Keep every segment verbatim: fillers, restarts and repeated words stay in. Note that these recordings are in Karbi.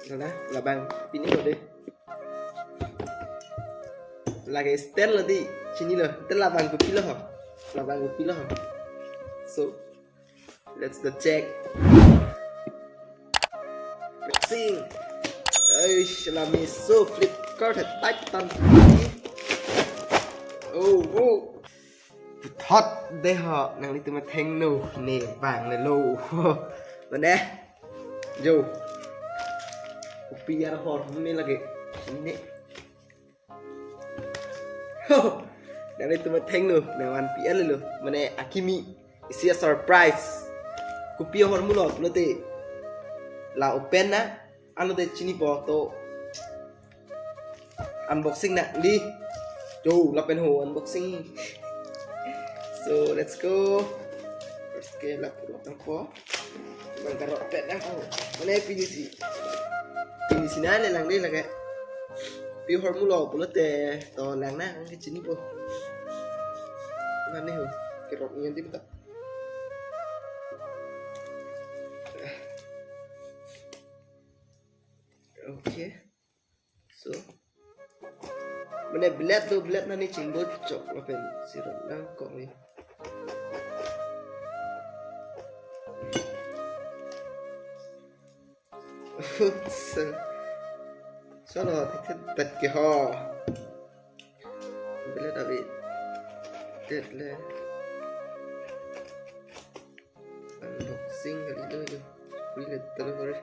Lana, labang pini lo dei. Lake stand lo dei, chinilo. Te labang kopilo ho. Labang kopilo ho. So, let's the check. Boxing. Eish, la Meesho Flipkart he, tight tan. Oh, oh. Puthot dei ho, nanglitum athengno, ne bang ne lo. Mane, yo. Kopi arhor ne lake. Ne. Ho, nanglitum athengno, nangvanpi-et lo. Mane akimi, isi a-surprise. Kopi ahormu lo pulote, la open nang, anlo te chinipo to. Unboxing nangji. Yo, lapen ho unboxing. So, let's go. First ke lapu nangpo. Bang karot pet nangpo. Mane pini si. Pini si nang le lang dei lake. Kopi ahormu lo pulote, to lang nang ke chinipo. Mane ho. Karot nian di betul. Okay. So, mane blade do, blade nani chingbo chok lapen sirap nangkok ni. So, so lo, tet tet ke ho. Blade abi tet le. Unboxing kali itu, itu. Wih, lihat terus, terus.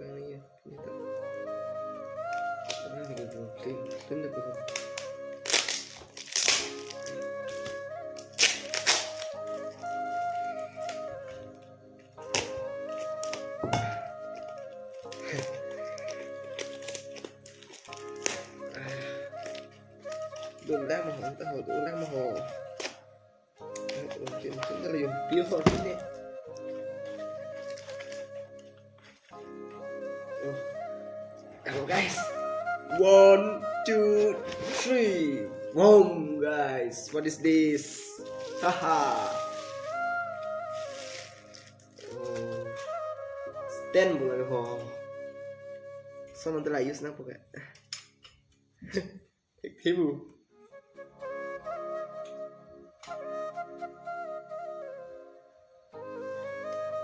Yang ini ya, ini tak. Ah, ini belum clean. Clean apa tuh? Dun lang mo, tahu dun lang mo. Okay, mungkin kalau yang pure ini. Oh. Hello guys. One, two, three. Boom guys. What is this? Haha. Oh. Stand bola ho. So nanti la use nangpo ke. Thekthe pu.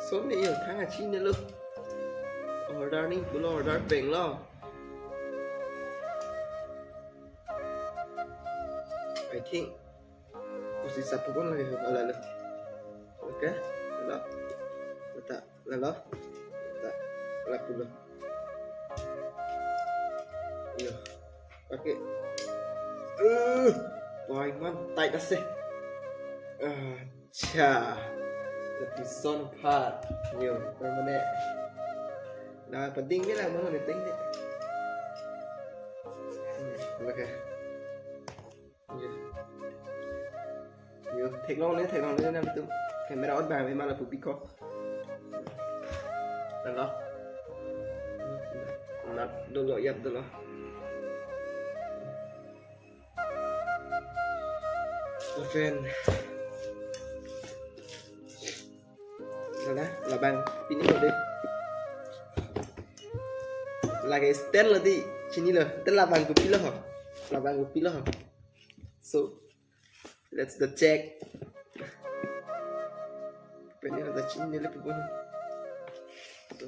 Sonni yo thang achi ne lo. Order ni pulo, order peng lo. I think. Kusi sapu pon lagi ho ala lo. Okay, lo. Letak. Lalo. Ta, lapu lo. Yo. Pakai. Eh, oi man tight ase. Acha. Lapuson aphan. Yo, permane. La pading ke la mano ne ting ne. Hmm, okay. Yo. Yo, theklongle, theklongle nangtum. Camera on bang, ema lapu bikok. Lalo. Nat dolo, yap dolo. Lapen. Lana, labang pini lo dei. Lake stand lo dei, chinilo. Te labang kopilo ho. Labang kopilo ho. So, let's the check. Pini lo ta chinilo pu bon. So,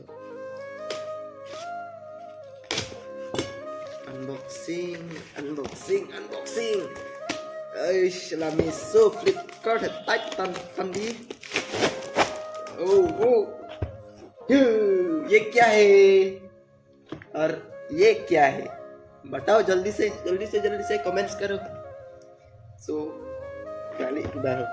unboxing, unboxing, unboxing. Eish, la Meesho Flipkart he, tight tan tan dei. Oh, oh. Yo, ye kya hai? और ये क्या है? बताओ जल्दी से, जल्दी से, जल्दी से comments करो. So, kali itu baru.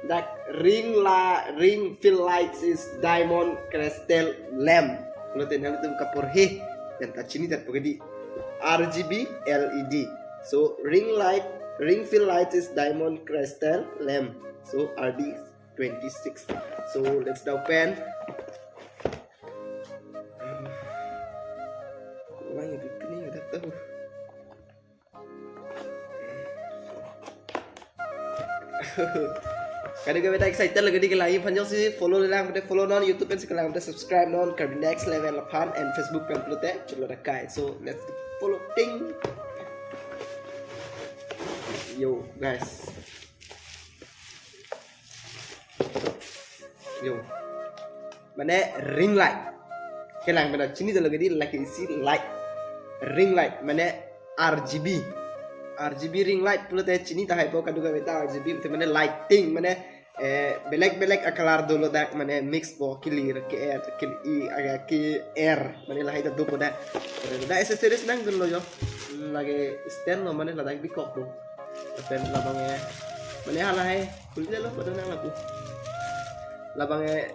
Dak ring la, ring fill lights is diamond crystal lamp. Kalau tenang itu kapur he, dan ta chini tat pagadi R G B L E D. So, ring light, ring fill lights is diamond crystal lamp. So, R D twenty-six. So, let's the open. Wang itu pini udah tahu. Kadokave ta excited lagi di kelang aphan jongsi follow le lang pute follow non, YouTube pen si kelang pute subscribe non, Karbi Next Level aphan and Facebook pen pulote chotlo dakai. So let's follow ting. Yo guys. Yo. Mane ring light. Kelang pen ta chini dolo lagi di lake isi light. Ring light mane R G B. R G B ring light pulote chini tahai po kadokave ta R G B pulote mane lighting mane eh belek belek a-color dolo dak mane mix po kelir ke-er ke-i aga ke-er mane lahai ta dopo dak. Dak accessories nangdunlo yo. Hmm, lake stand lo mane ladak bikok po. Lapen labang eh mane halahai khulilo padonang lapu. Labang eh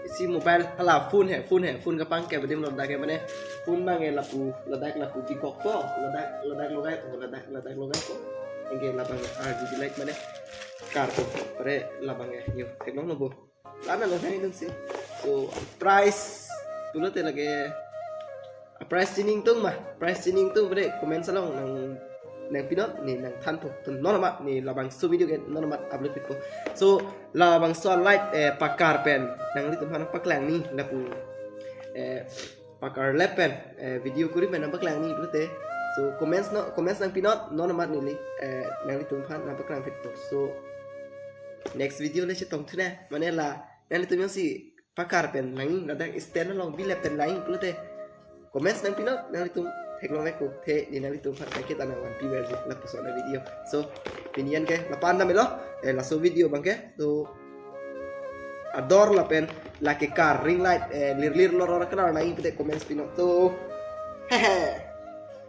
isi mobile hala phone he phone he phone kapangkep adim lo dak eh mane phone abang eh lapu ladak lapu bikok po ladak ladak logai po ladak ladak logai po. Anke labang R G B light mane car po pare labang eh yo theklonglo bo. Lana lo nangdunsi. So price pulote lake price chini ingtung ma price chini ingtung pare comment along nang nangpi non ne nangthanpo. To non amat ne labangso video ke non amat upload pipo. So labangso light eh pakar pen nanglitum aphan paklang ni lapu eh pakar lep pen eh video kuri pen nangpaklang ni pulote. So comments no comments nangpi non non amat neli eh nanglitum aphan nangpaklang pipo. So next video le chetong thune mane la nanglitum jongsi pakar pen lang ladak stand along bilep pen lang pulote comments nangpi non nanglitum theklongvek po. The ne nanglitum aphan kaiketa nangvanpi verji lapuson a-video. So pini an ke lapu-an damlo eh laso video abang ke. So ador lapen lake car ring light eh lirlir loror a-color lang pute comments pi non. So hehe.